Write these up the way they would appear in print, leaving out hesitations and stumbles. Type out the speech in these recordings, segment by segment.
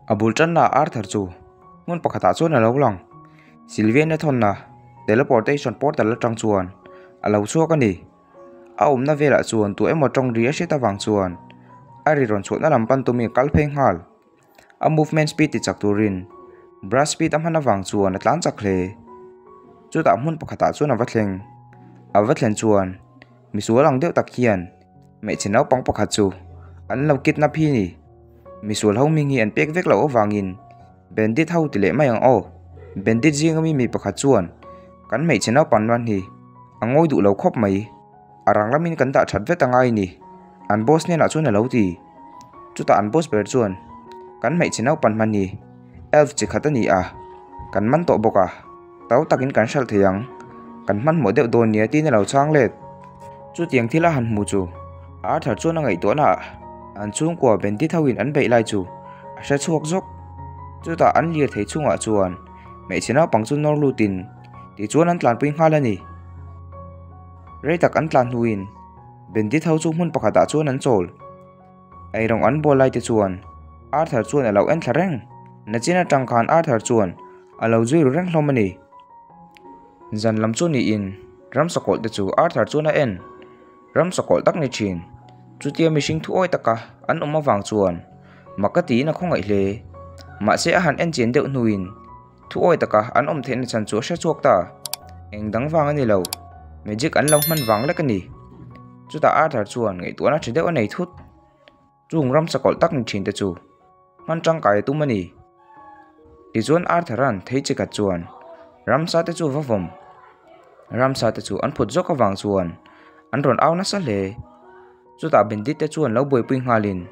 A bul tanna Arthur chu hmun pakhatah chuan a lo lang. Sylvian a thawnna teleportation portal atang chuan a lo chhuak a ni. A awmna velah chuan tu emaw tawng ri a hriat avang chuan a ri rawn chhuahna lam pan tumin a kal phei nghal. A movement speed ti chak turin brush speed a hman avang chuan a tlan chak hle. Chutah hmun pakhatah chuan a va thleng. A va thlen chuan misual ang deuh tak hian hmeichhe naupang pakhat chu an lo kidnap hi a ni. Misual ho hming hi an pek vek loh avangin Bandit ho ti leh mai ang aw. Bandit zinga mi mi pakhat chuan kan hmeichhe naupang nan hi a ngawi duh lo khawp mai. A rang lamin kan dah that vet angai ni. An boss hnenah chuan a lo ti. Chutah an boss ber chuan kan hmeichhe naupan hman hi elf chi khat a ni a, kan man tawh bawk a, to takin kan hralh thei ang. Kan hmanhmawh deuh dawn nia tiin a lo chhang let. Chutiang thil a han hmu chu Arthur chuan a ngaihtuahna ah an chhungkua Bandit ho in an beih lai chu a hre chhuak zawk. Chutah an lirthei chhungah chuan hmeichhe naupang chu nawr lutin tichuan an tlanpui nghal a ni. Rei tak an tlan hnuin Bandit ho chu hmun pakhatah chuan an chawl. Eirawng an bual lai te chuan Arthur chuan a lo en thla reng. Nachin atang khan Arthur chuan a lo zui ru reng hlawm a ni. Zan lam chu niin ramsa kawlh te chu Arthur chuan a en. Ramsa kawlh tak ni thin. Chutia mihring thu awi taka an awm avang chuan mak a tiin a khawngaih hle. Mahse a han en chian deuh hnuin thu awi taka an awm theihna chhan chu a hre chhuak ta. Eng dang vang a ni lo. Magic an lo hman vang lek a ni. Chutah Arthur chuan ngaihtuahna tha deuh a nei thut. Chung ramsa kawlh tak ni thin te chu hman tangkai a tum a ni. Tichuan Arthur-a'n thei chi khat chuan ramsa te chu va vawm. Ramsa te chu an phut zawk avang chuan an rawn au nasa hle. Chutah Bandit te chuan lo buaipui nghalin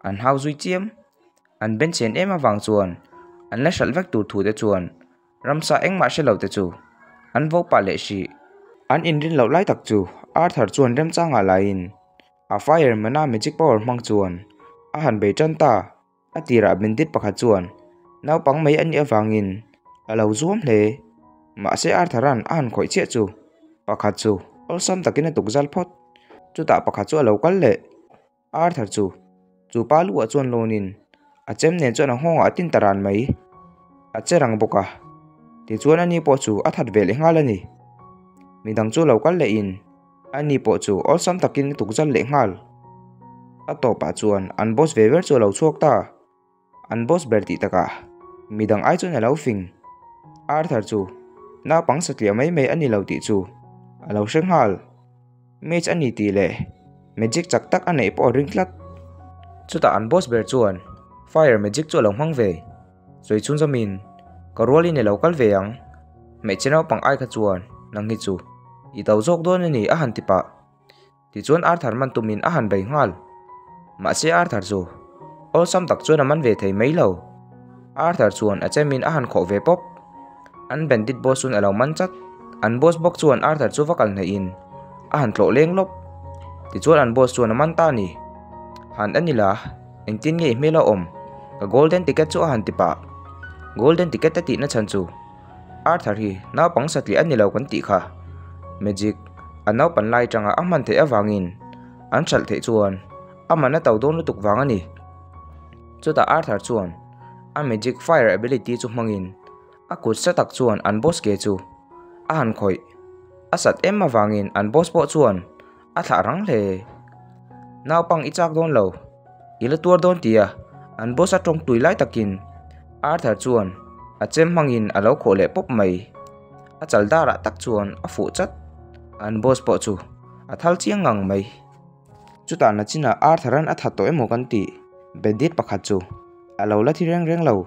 an hau zui chiam. An benchhen em avang chuan an la hralh vek tur thu te chuan Ramsa engmah hre lo te chu an vo pah leh hrih. An inrin loh lai tak chu Arthur chuan remchangah laiin a fire mana magic power hmang chuan a han bei tan ta. A tirah bandit pakhat chuan naupang mai a nih avangin a lo zuam hle. Mahse Arthur-a'n a han khawih chiah chu pakhat chu awlsam takin a tukzal phawt. Chutah pakhat chu a lo kal leh. Arthur chu chu pa luah chuan lawnin a chem nen chuan a nghawngah a tin ta ran mai. A che rang bawk a, tichuan ani pawh chu a that ve leh nghal a ni. Midang chu lo kal lehin ani pawh chu awlsam takin a tukzal leh nghal. A tawpah chuan an boss ve ber chu a lo chhuak ta. An boss ber tih takah midang ai chuan a lo fing. Arthur chu naupang satliah mai mai a ni lo tih chu a lo hre nghal. Mage a ni tih leh magic chak tak a neih pawh a ring tlat. Chutah an boss ber chuan fire magic chu a lo hmang ve. Sawi chhun zawmin ka rualin i lo kal ve ang. Hmeichhe naupang ai kha chuan nang hi chu i to zawk dawn a ni a han ti pah. Tichuan Arthur man tumin a han bei nghal. Mahse Arthur chu awlsam tak chuan a man ve thei mai lo. Arthur chuan a chemin a han khawh ve pawp. An bandit boss chuan a lo man chat. An boss bawk chuan Arthur chu va kal hnaihin a han tlawh leng lawp. Tichuan an boss chuan a man ta a ni. Han en ila engtin nge i hmel a awm? Ka golden ticket chu a han ti pah. Golden ticket a tihna chhan chu Arthur hi naupang satliah a ni lo kan tih kha. Magic a naupan lai atanga a hman theih avangin an hralh theih chuan a man a to dawn lutuk vang a ni. Chutah Arthur chuan a magic fire ability chu hmangin a kut sa tak chuan an boss ke chu a han khawih. A sat em avangin an boss pawh chuan a thlah rang hle. Naupang i chak dawn lo, i la tuar dawn tia an boss a tawng tui lai takin Arthur chuan a chem hmangin a lo khawh leh pawp mai. A chal darah tak chuan a fuh chat. An boss pawh chu a thal chiang ngang mai. Chutah nachinah Arthur-a'n a that tawh emaw kan tih bandit pakhat chu a lo la thi reng reng lo.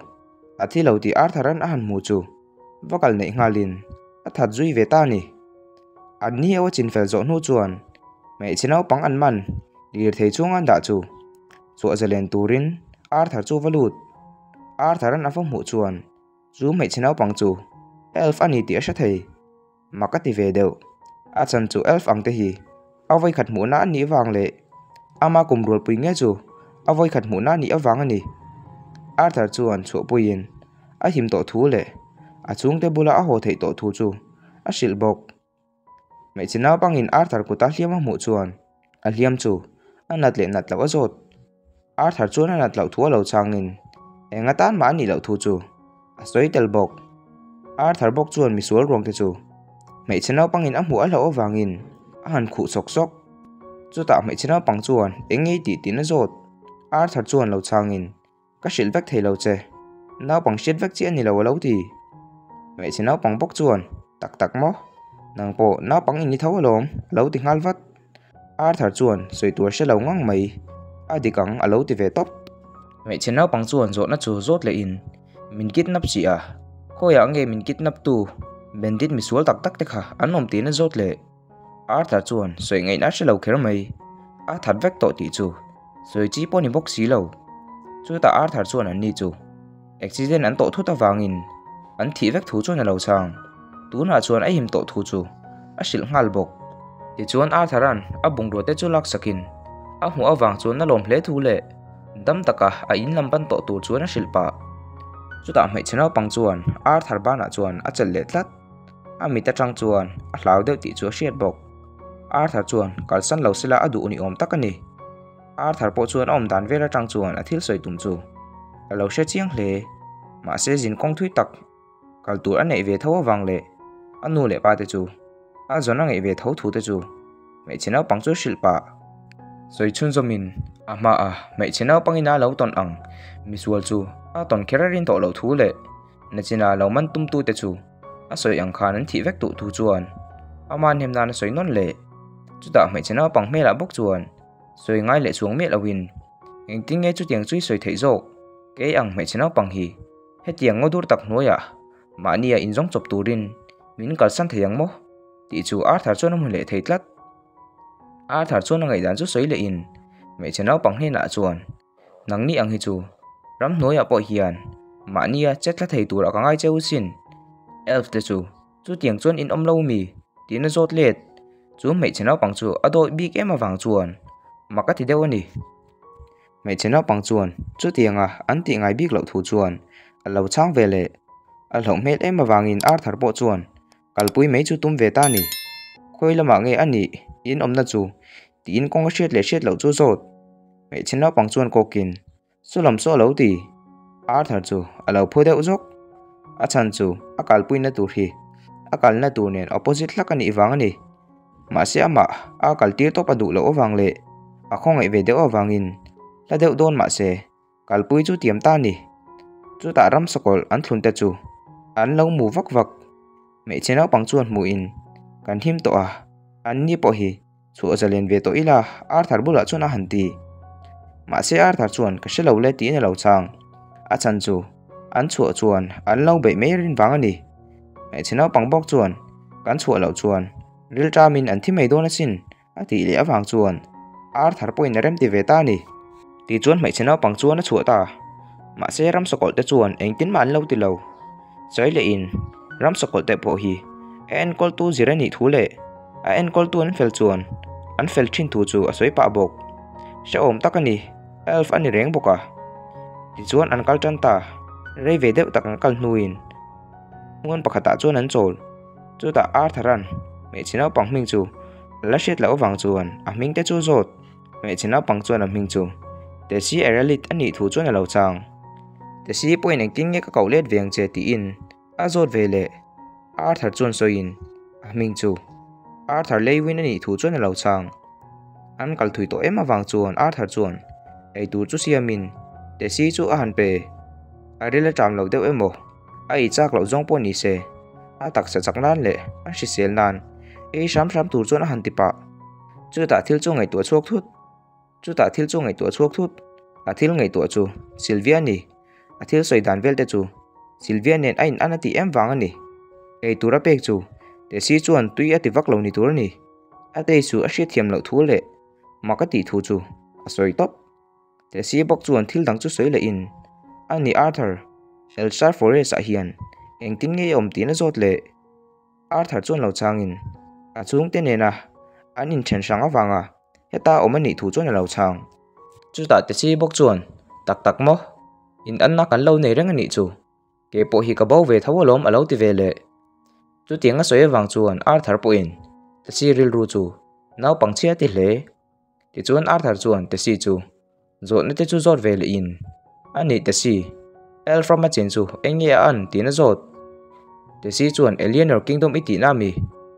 A thi lo tih Arthur-a'n a han hmuh chu va kal neih nghalin a that zui ve ta a ni. An ni ho a chinfel zawh hnu chuan hmeichhe naupang an man lirthei chhunga an dah chu chhuah zalen turin Arthur chu va lut. Arthur-a'n a va hmuh chuan chu hmeichhe naupang chu elf a ni tih a hre thei. Mak a ti ve deuh. A chan chu elf ang te hi a vawikhat hmuhna a nih vang leh ama kum rualpui nge chu a vawikhat hmuhna a nih avang a ni. Arthur chuan chhuahpuiin a him tawh thu leh a chhungte bula a haw theih tawh thu chu a hrilh bawk. Hmeichhe naupangin Arthur kuta hliam a hmuh chuan a hliam chu a nat leh nat loh a zawt. Arthur chuan a nat loh thu a lo changin Eng atan mah a nih loh thu chu a sawi tel bawk. Arthur bawk chuan misual ruang te chu hmeichhe naupangin a hmuh a hlauh avangin a han khuh sawk sawk. Chutah hmeichhe naupang chuan eng ngei tih tiin a zawt. Arthur chuan lo chhangin, Ka hrilh vek thei lo che. Naupang hriat vek chi a ni lo a lo ti. Hmeichhe naupang bawk chuan, Tak tak maw? Nang pawh naupang i ni tho alawm a lo ti nghal vat. Arthur chuan sawi tur hre lo ngang mai, a dik ang a lo ti ve tawp. Hmeichhe naupang chuan zawhna chu zawt lehin min kidnap si a, khawiah nge min kidnap tu bandit misual tak tak te kha an awm tiin a zawt leh. Arthur chuan sawi ngaihna a hre lo kher mai, a that vek tawh tih chu sawi chi pawh ni bawk si lo. Chutah Arthur chuan an ni chu accident an tawh thut avangin an thih vek thu chuan a lo chhang. Tunah chuan a him tawh thu chu a hrilh nghal bawk. Tichuan Arthur-a'n a bungrua te chu laksakin a hmuh avang chuan a lawm hle thu leh dam taka a in lam ban tawh tur chuan a hrilh pah. Chutah hmeichhe naupang chuan Arthur banah chuan a chelh leh tlat. A mit atang chuan a hlau deuh tih chu a hriat bawk. Arthur chuan kalsan lo sela a duh ni awm tak a ni. Arthur pawh chuan a awm dan vel atang chuan a thil sawi tum chu a lo hre chiang hle. Mahse zin kawng thui tak kal tur a neih ve tho avang leh a nu leh pa te chu a zawn a ngeih ve tho thu te chu hmeichhe naupang chu hrilh pah. Sawi chhunzawmin a hmaah hmeichhe naupangin a lo tawn ang misual chu a tawn kher a rin tawh loh thu leh nachina lo man tumtu te chu a sawi ang khan an thih vek duh thu chuan ama hnem nan a sawi nawn leh. Chutah hmeichhe naupang hmelah bawk chuan sawi ngai leh chuang miah loin engtin nge chutiang chu i sawi theih zawk kei ang hmeichhe naupang hi. Hetiang ngaw dur tak hnuaiah mahnia inzawng chawp turin min kalsan thei ang maw? tih chu Arthur chuan a hmu leh thei tlat. Arthur chuan a ngaihdan chu sawi lehin hmeichhe naupang hnenah chuan, Nangni ang hi chu ramhnuaiah pawh hian mahnia che thla thei turah ka ngai cheu sin. Elf te chu chutiang chuan in awm lo mi? tiin a zawt let. Chu hmeichhe naupang chu a dawih bik em avang chuan mak a ti deuh a ni. Hmeichhe naupang chuan chutianga an tih ngai bik loh thu chuan a lo chhang ve leh. A hlauh hmel em avangin Arthur pawh chuan kalpui mai chu tum ve ta a ni. Khawi lamah nge a nih in awmna chu tiin kawng a hriat leh hriat loh chu zawt. Hmeichhe naupang chuan kawkin Saw lam saw a lo ti. Arthur chu a lo phu deuh zawk. A chhan chu a kalpuina tur hi a kalna tur nen opposite hlak a nih vang a ni. Mahse amah a kal tir tawp a duh loh avang leh a khawngaih ve deuh avangin hla deuh dawn mahse kalpui chu tiam ta a ni. Chutah ram sakawlh an thlun te chu an lo mu vak vak. Hmeichhe naupang chuan hmuhin kan him tawh a, an ni pawh hi chhuah zalen ve tawh ila Arthur bulah chuan a han ti. Mahse Arthur chuan ka hre lo le tiin a lo chhang. A chhan chu an chhuah chuan an lo beih mai rin vang a ni. Hmeichhe naupang bawk chuan kan chhuah loh chuan rilṭamin an thi mai dawn asin a tih leh avang chuan Arthur pawhin a remti ve ta a ni. Tichuan hmeichhe naupang chuan a chhuah ta. Mahse ram sakawlh te chuan engtin mah an lo ti lo. Sawi lehin ram sakawlh te pawh hi a enkawltu zir a nih thu leh a enkawltu an fel chuan an fel thin thu chu a sawi pah bawk. Hrehawm tak a ni, elf a ni reng bawk a. Tichuan an kal tan ta, rei ve deuh tak an kal hnuin hmun pakhatah chuan an chawl. Chutah Arthur-a'n hmeichhe naupang hming chu a la hriat loh avang chuan a hming te chu zawt. Hmeichhe naupang chuan a hming chu Tessie Eralit a nih thu chuan a lo chang. Tessie pawhin engtin nge ka koh let ve ang che tiin a zawt ve leh. Arthur chuan sawiin a hming chu Arthur Lewin a nih thu chuan a lo chang. An kal thui tawh em avang chuan Arthur chuan eitur chu siamin Tessie chu a han pe. A ril a ṭam lo deuh emaw a ei chak loh zawng pawh ni se a taksa chak nan leh a hrisel nan ei hram hram tur chuan a han ti pah. Chutah thil chu ngaihtuah chhuak thut. Chutah thil chu ngaihtuah chhuak thut. A thil ngaihtuah chu Sylvia a ni. A thil sawi dan vel te chu Sylvia nen a in an a tih em vang a ni. Ei tur a pek chu Tessie chuan tui a ti vak lo ni tur a ni. A tei chu a hriatthiam loh thu leh mak a tih thu chu a sawi tawp. Tessie bawk chuan thil dang chu sawi lehin, A ni Arthur, Elshar Forest ah hian engtin nge i awm tiin a zawt leh. Arthur chuan lo chhangin a chhungte nena an inthen hrang avanga heta awm a nih thu chuan a lo chhang. Chutah Tessie bawk chuan, Tak tak maw? In anna kan lo nei reng a nih chu. Kei pawh hi ka bo ve tho alawm a lo ti ve leh. Chutiang a sawi avang chuan Arthur pawhin Tessie rilru chu naupang chhia ti hle. Tichuan Arthur chuan Tessie chu zawhna te chu zawt ve leh in, A nih Tessie, Elf rama chen chu eng nge a an tiin a zawt. Tesi chuan Eleanor Kingdom i tihna ami?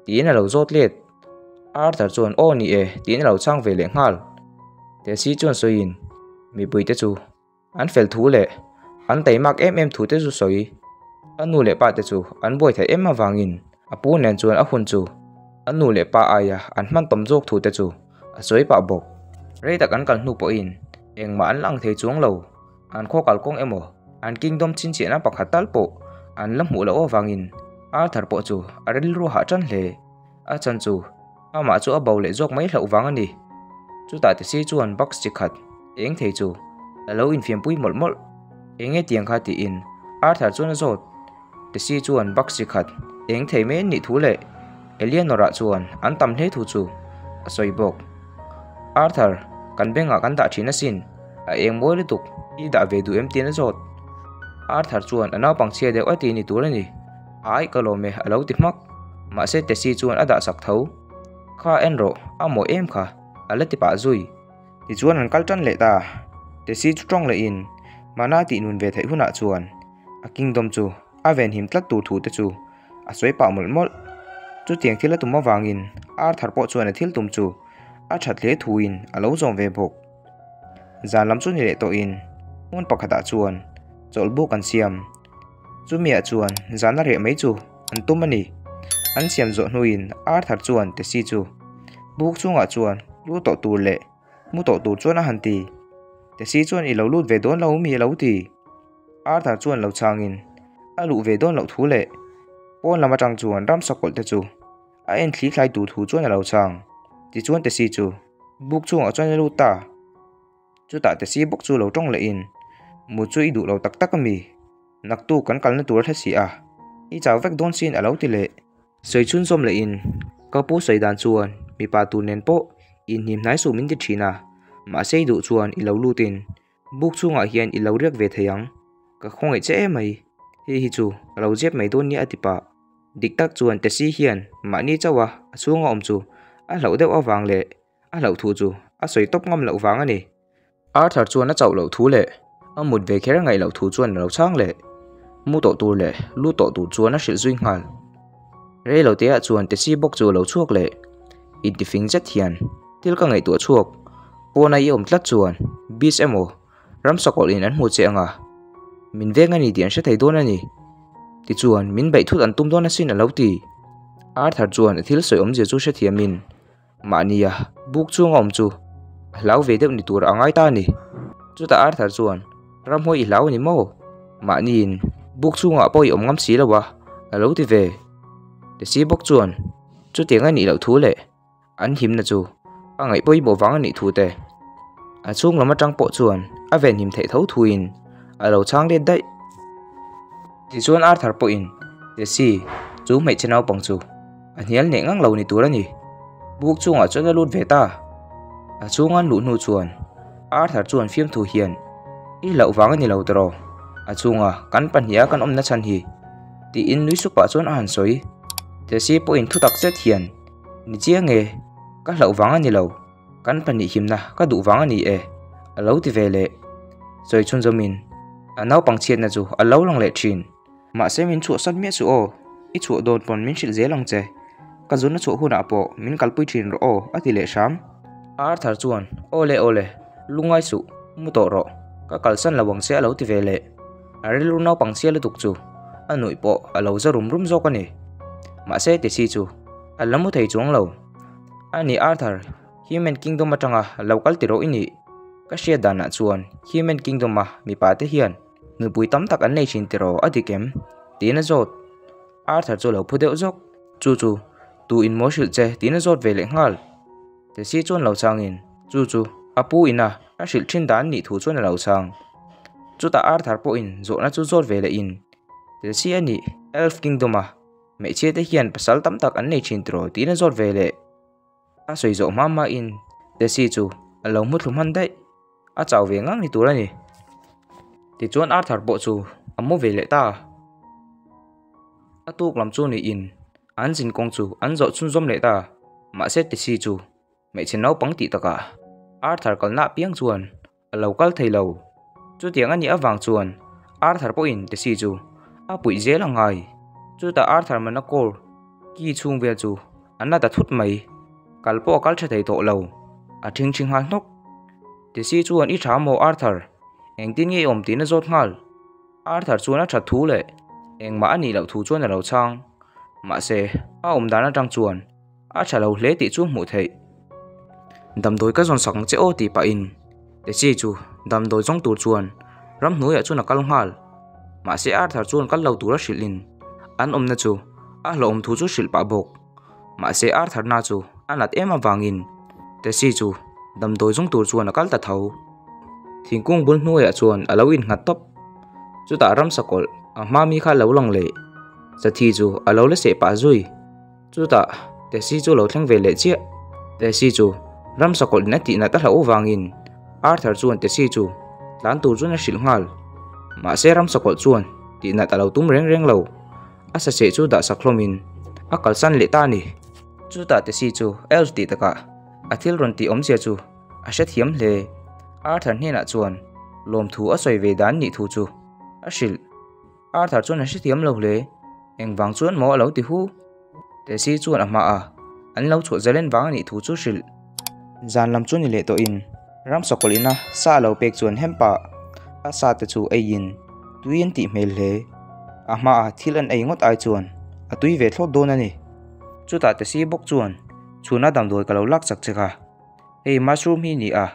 tiin a lo zawt let. Arthur chuan aw ni e tiin a lo chhang ve leh nghal. Tesi chuan sawiin mipuite chu an fel thu leh an taimak em em thu te chu sawi. A nu leh pa te chu an buai theih em avangin a pu nen chuan a hun chu a nu leh pa aia an hman tawm zawk thu te chu a sawi pah bawk. Rei tak an kal hnu pawhin engmah an la ang thei chuang lo. An khaw kalkawng emaw an kingdom chhinchhiahna pakhat tal pawh an la hmuh loh avangin Arthur pawh chu a rilru hah tan hle. A chan chu amah chu a bo leh zawk mai hlauh vang a ni. Chutah Tesi chuan box chi khat eng thei chu a lo infiampui mawlh mawlh. Eng nge tiang kha tiin Arthur chuan a zawt. Tesi chuan box chi khat eng thei mai an nih thu leh Eleanor-ah chuan an tam hle thu chu a sawi bawk. Arthur, kan bengah kan dah thin asin, a eng mawi lutuk, i dah ve duh em tiin a zawt. Arthur chuan a naupang chhia deuh a ti ni tur a ni. Ai ka lawm e a lo ti hmak. Mahse Tesi chuan a dah sak tho. Kha en rawh, a mawi em kha, a la ti pah zui. Tichuan an kal tan leh ta. Tesi chu tawng lehin Mana tih nun ve theih hunah chuan a kingdom chu a venhim tlat tur thu te chu a sawi pah mawlh mawlh. Chutiang thil a tum avangin Arthur pawh chuan a thil tum chu a that hle thuin a lo zawm ve bawk. Zan lam chu ni leh tawhin hmun pakhatah chuan chawlhbuk an siam. Chumiah chuan zan a reh mai chu an tum a ni. An siam zawh hnuin Arthur chuan Tesi chu buk chungah chuan lu tawh tur leh mu tawh tur chuan a han ti. Tesi chuan i lo lut ve dawn lo mi a lo ti. Arthur chuan lo chhangin a luh ve dawn loh thu leh pawn lam atang chuan ramsa kawlh te chu a en thli thlai tur thu chuan a lo chhang. Tichuan Tesi chu buk chungah chuan a lut ta. Chutah Tesi bawk chu lo tawng lehin Mu chu i duh lo tak tak ami? Naktuk kan kalna tur a hre si a, i chau vek dawn sin a lo ti leh. Sawi chhunzawm lehin ka pu sawi dan chuan mipa tur nen pawh inhnim hnai suh min ti thin a, mahse i duh chuan i lo lutin buk chhungah hian i lo riak ve thei ang, ka khawngaih che emai, hei hi chu ka lo zep mai dawn nia a ti pah. Dik tak chuan Tesi hian mahni chauha a chhunga awm chu a hlauh deuh avang leh a hlauh thu chu a sawi tawp ngam loh vang a ni. Arthur chuan a chauh loh thu leh a mut ve kher ngaih loh thu chuan a lo chhang leh. Mu tawh tur leh lu tawh tur chuan a hrilh zui nghal. Rei lo teah chuan Tesi bawk chu a lo chhuak leh. Intifing zet hian thil ka ngaihtuah chhuak. Pawna i awm tlat chuan beast emaw ramsa kawlhin an hmu che anga min veng a ni tih an hre thei dawn a ni. Tichuan min beih thut an tum dawn asin a lo ti. Arthur chuan a thil sawi awmzia chu hrethiamin Mahnia buk chhunga awm chu a hlau ve deuh ni tur a ngai ta a ni. Chutah Arthur chuan, Ramhuai i hlau a ni maw? Mahniin buk chhungah pawh i awm ngam si lo a, a lo ti ve. Tesi bawk chuan chutiang a nih loh thu leh an himna chu a ngaih pawimawh vang a nih thu te, a chhung lam atang pawh chuan a venhim theih tho thuin a lo chhang let daih. Tichuan Arthur pawhin Tesi chu hmeichhe naupang chu a hnial neh ngang lo ni tur a ni. Buk chungah chuan a lut ve ta. A chhunga an luh hnu chuan Arthur chuan fiamthu hian I hlauh vang a ni lo tawh a chhunga kan pahniha kan awmna chhan hi tiin nui sup pah chuan a han sawi. Tesi pawhin thutak zet hian Ni chiang e, ka hlauh vang a ni lo. Kan pahnih himna ka duh vang a ni e, a lo ti ve leh. Sawi chhunzawmin a naupang chhiatna chu a lo lang leh thin. Mahse min chhuahsan miah suh aw, i chhuah dawn pawn min hrilh zel ang che. Ka zun a chhuah hunah pawh min kalpui thin rawh aw, a ti leh hram. Arthur chuan, Aw le aw le, lungngai suh, mu tawh rawh, ka kalsan lo ang che a lo ti ve leh. A rilru naupang chhia lutuk chu a nuih pawh a lo za rum rum zawk a ni. Mahse Tesi chu a la mu thei chuang lo. A ni Arthur, Human Kingdom atanga lo kal ti rawh i nih. Ka hriat danah chuan Human Kingdom a mipa te hian nupui tam tak an nei thin tiraw a dik em? tiin a zawt. Arthur chu a lo phu deuh zawk. Chu chu tu in maw hrilh che tiin a zawt ve leh nghal. Tesi chuan lo changin chu chu a pu ina a hrilh thin dan nih thu chuan a lo chang. Chutah Arthur pawhin zawhna chu zawt ve lehin Tesi a nih Elf Kingdom a Hmeichhia te hian pasal tam tak an nei thin tiraw tiin a zawt ve leh. A sawi zawh hma hmain Tesi chu a lo hmu thlu hman daih. A chau ve ngang ni tur a ni. Tichuan Arthur pawh chu a mu ve leh ta. A tuk lam chu niin an zin kawng chu an zawh chhunzawm leh ta. Mahse Tesi chu hmeichhe naupang tih takah Arthur kalna apiang chuan a lo kal thei lo. Chutiang a nih avang chuan Arthur pawhin Tessie chu a puih zel a ngai. Chutah Arthur mana kawr ki chhung vel chu a na ta thut mai. Kal pawh a kal tha thei tawh lo. A thingthi nghal hnawk. Tessie chuan I tha maw Arthur? Engtin nge i awm tiin a zawt nghal. Arthur chuan a that thu leh engmah a nih loh thu chuan a lo chhang. Mahse, a awm dan atang chuan a tha lo hle tih chu hmuh theih. Damdawi ka zawn sak ang che aw tih pahin Tessie chu damdawi zawng tur chuan ramhnuaiah chuan a kal nghal. Mahse Arthur chuan kal lo tura hrilhin an awmna chu a hlauhawm thu chu hrilh pah bawk. Mahse Arthur na chu a nat em avangin Tessie chu damdawi zawng tur chuan a kal ta tho. Thingkung bul hnuaiah chuan a lo innghat tawp. Chutah ramsa kawlh a hma mi kha a lo lang leh. Sathi chu a lo la seh pah zui. Chutah Tessie chu a lo thleng ve leh chiah. Tessie chu ramsa kawlh in a tih nat a hlauh avangin Arthur chuan Tessie chu tlan tur chuan a hrilh nghal. Mahse ramsa kawlh chuan tih nat a lo tum reng reng lo. A saseh chu dah sak hlawmin a kalsan leh ta a ni. Chutah Tessie chu elf tih takah a thil rawn tih awmzia chu a hrethiam hle. Arthur hnenah chuan lawmthu a sawi ve dan nih thu chu a hrilh. Arthur chuan a hrethiam lo hle. Engvang chuan maw a lo ti hu? Tessie chuan a hma a, an lo chhuah zalen vang a nih thu chu hrilh. Zan lam chu ni leh tawhin ramsakawlh ina sa a lo pek chuan hempa a sa te chu eiin tui an tih hmel hle. A hmaa thil an ei ngawt ai chuan a tui ve thlawt dawn a ni. Chutah Tessie bawk chuan chhuna damdawi ka lo lak chak che kha. Hei mushroom hi ni a,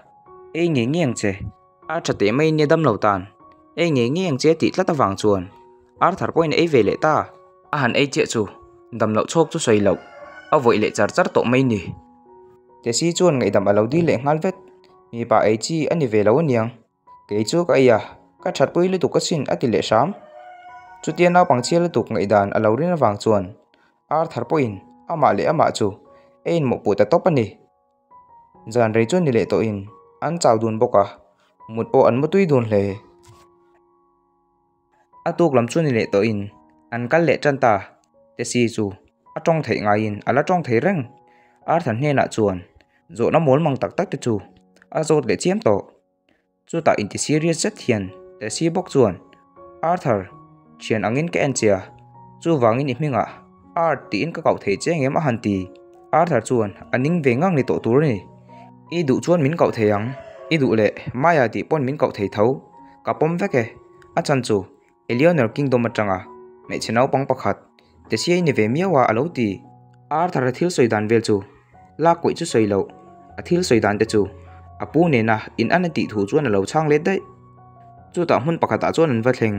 ei ngei ngei ang che. A tha teh mai nia damlo tan, ei ngei ngei ang che tih tlat avang chuan Arthur pawhin a ei ve leh ta. A han ei chiah chu damloh chhawk chu sawi loh, a vawih leh char char tawh mai ni. Tessie chuan ngaihdam a lo dil leh nghal vet, mipa ei chi a ni ve lo aniang. Kei chu ka ei a, ka thatpui lutuk asin a ti leh hram. Chutia naupang chhia lutuk ngaihdan a lo rin avang chuan Arthur pawhin amah leh amah chu a inmawhpuh ta tawp a ni. Zan rei chu ni leh tawhin an chau dun bawk a, mut pawh an mutui dun hle. A tuk lam chu ni leh tawhin an kal leh tan ta. Tessie chu a tawng theih ngaiin a la tawng thei reng. Arthur hnenah chuan zawhna mawl mang tak tak te chu a zawt leh chiam tawh. Chutah inti serious zet hian Tessie bawk chuan, Arthur, thian angin ka en che a, chuvangin i hmingah Art tiin ka kauh thei che ngem a han ti. Arthur chuan a ning ve ngang ni tawh tur a ni. I duh chuan min kauh thei ang, i duh leh Maya tih pawn min kauh thei tho, ka pawm vek e, a chan chu Eleanor Kingdom atanga hmeichhe naupang pakhat Tessie i ni ve miau a a lo ti. Arthur a thil sawi dan vel chu lak kuih chu sawi loh, a thil sawi dan te chu a pu nena in an a tih thu chuan a lo chhang let daih. Chutah hmun pakhatah chuan an va thleng,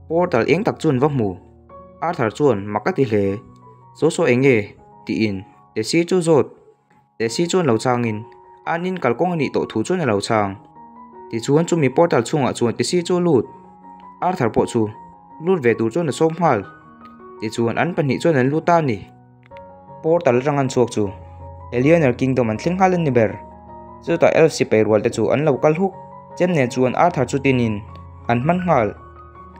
portal eng tak chu an va hmu. Arthur chuan mak a ti hle, Saw saw eng nge? tiin Tessie chu zawt. Tessie chuan lo chhangin an in kalkawng a nih tawh thu chuan a lo chhang. Tichuan chumi portal chhungah chuan Tessie chu a lut. Arthur pawh chu lut ve tur chuan a sawm nghal. Tichuan an pahnih chuan an lut ta a ni. Portal atang an chhuak chu Eleanor Kingdom an thleng nghal a ni ber. Chutah elf sipai rual te chu an lo kal huk. Chem nen chuan Arthur chu tinin an hman nghal.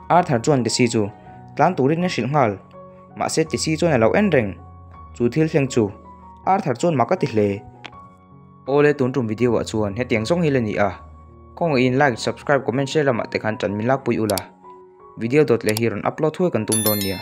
Arthur chuan Tessie chu tlan turin a hrilh nghal. Mahse Tessie chuan a lo en reng. Chu thil thleng chu Arthur chuan mak a ti hle. Awle tun tum video ah chuan hetiang zawng hi la ni a, khawngaihin like, subscribe, comment, share lamah te khan tan min lakpui ula, video dawt leh hi rawn upload thuai kan tum dawn nia.